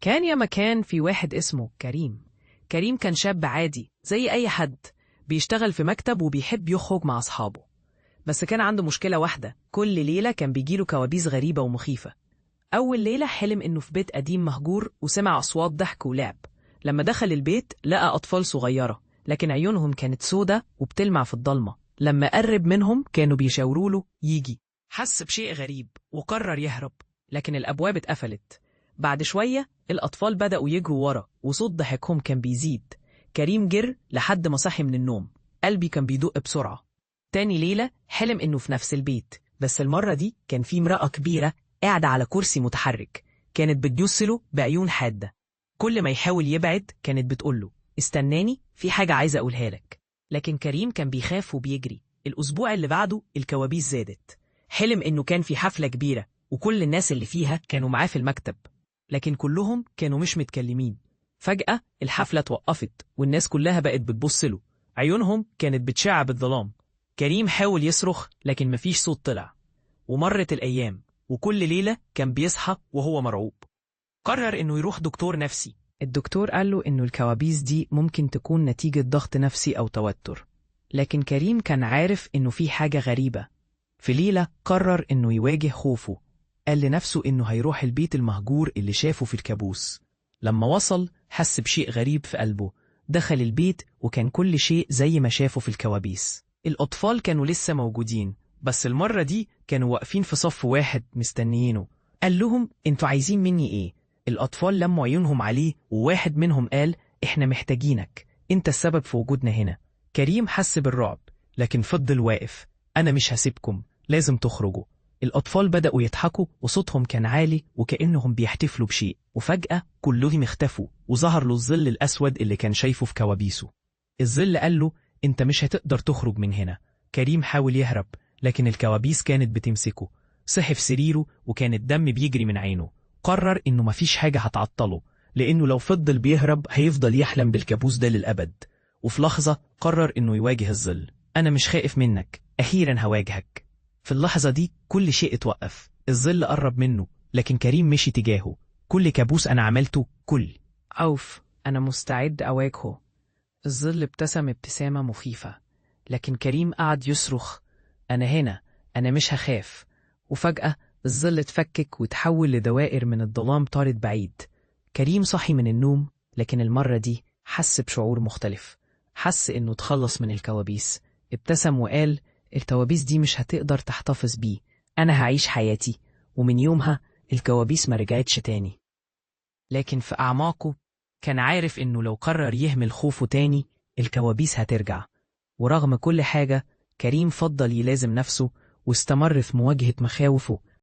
كان يا مكان في واحد اسمه كريم. كريم كان شاب عادي زي أي حد، بيشتغل في مكتب وبيحب يخرج مع أصحابه. بس كان عنده مشكلة واحدة، كل ليلة كان بيجيله كوابيس غريبة ومخيفة. أول ليلة حلم إنه في بيت قديم مهجور وسمع أصوات ضحك ولعب. لما دخل البيت لقى أطفال صغيرة، لكن عيونهم كانت سودة وبتلمع في الضلمة. لما قرب منهم كانوا بيشاوروا له يجي. حس بشيء غريب وقرر يهرب، لكن الأبواب اتقفلت. بعد شوية الأطفال بدأوا يجروا ورا وصوت ضحكهم كان بيزيد. كريم جر لحد ما صحي من النوم، قلبي كان بيدق بسرعة. تاني ليلة حلم إنه في نفس البيت، بس المرة دي كان في امرأة كبيرة قاعدة على كرسي متحرك، كانت بتبص له بعيون حادة. كل ما يحاول يبعد كانت بتقوله استناني، في حاجة عايزة أقولها لك. لكن كريم كان بيخاف وبيجري. الأسبوع اللي بعده الكوابيس زادت. حلم إنه كان في حفلة كبيرة وكل الناس اللي فيها كانوا معاه في المكتب، لكن كلهم كانوا مش متكلمين. فجأة الحفلة توقفت والناس كلها بقت بتبص له، عيونهم كانت بتشع بالظلام. كريم حاول يصرخ لكن مفيش صوت طلع. ومرت الأيام وكل ليلة كان بيصحى وهو مرعوب. قرر إنه يروح دكتور نفسي. الدكتور قال له إنه الكوابيس دي ممكن تكون نتيجة ضغط نفسي أو توتر، لكن كريم كان عارف إنه في حاجة غريبة. في ليلة قرر إنه يواجه خوفه. قال لنفسه إنه هيروح البيت المهجور اللي شافه في الكابوس. لما وصل حس بشيء غريب في قلبه. دخل البيت وكان كل شيء زي ما شافه في الكوابيس. الأطفال كانوا لسه موجودين، بس المرة دي كانوا واقفين في صف واحد مستنيينه. قال لهم انتوا عايزين مني ايه؟ الأطفال لموا عيونهم عليه وواحد منهم قال احنا محتاجينك، انت السبب في وجودنا هنا. كريم حس بالرعب لكن فضل واقف. أنا مش هسيبكم، لازم تخرجوا. الأطفال بدأوا يضحكوا وصوتهم كان عالي وكأنهم بيحتفلوا بشيء. وفجأة كلهم اختفوا وظهر له الظل الأسود اللي كان شايفه في كوابيسه. الظل قال له انت مش هتقدر تخرج من هنا. كريم حاول يهرب لكن الكوابيس كانت بتمسكه. صحي في سريره وكان الدم بيجري من عينه. قرر انه مفيش حاجة هتعطله، لانه لو فضل بيهرب هيفضل يحلم بالكابوس ده للأبد. وفي لحظة قرر انه يواجه الظل. انا مش خائف منك، اخيرا هواجهك. في اللحظة دي كل شيء اتوقف. الظل قرب منه لكن كريم مشي تجاهه. كل كابوس انا عملته، كل خوف أنا مستعد أواجهه. الظل ابتسم ابتسامة مخيفة، لكن كريم قعد يصرخ أنا هنا، أنا مش هخاف. وفجأة الظل اتفكك وتحول لدوائر من الظلام طارت بعيد. كريم صحي من النوم، لكن المرة دي حس بشعور مختلف. حس إنه اتخلص من الكوابيس. ابتسم وقال الكوابيس دي مش هتقدر تحتفظ بيه، أنا هعيش حياتي. ومن يومها الكوابيس ما رجعتش تاني. لكن في أعماقه كان عارف إنه لو قرر يهمل خوفه تاني الكوابيس هترجع. ورغم كل حاجة كريم فضل يلازم نفسه واستمر في مواجهة مخاوفه.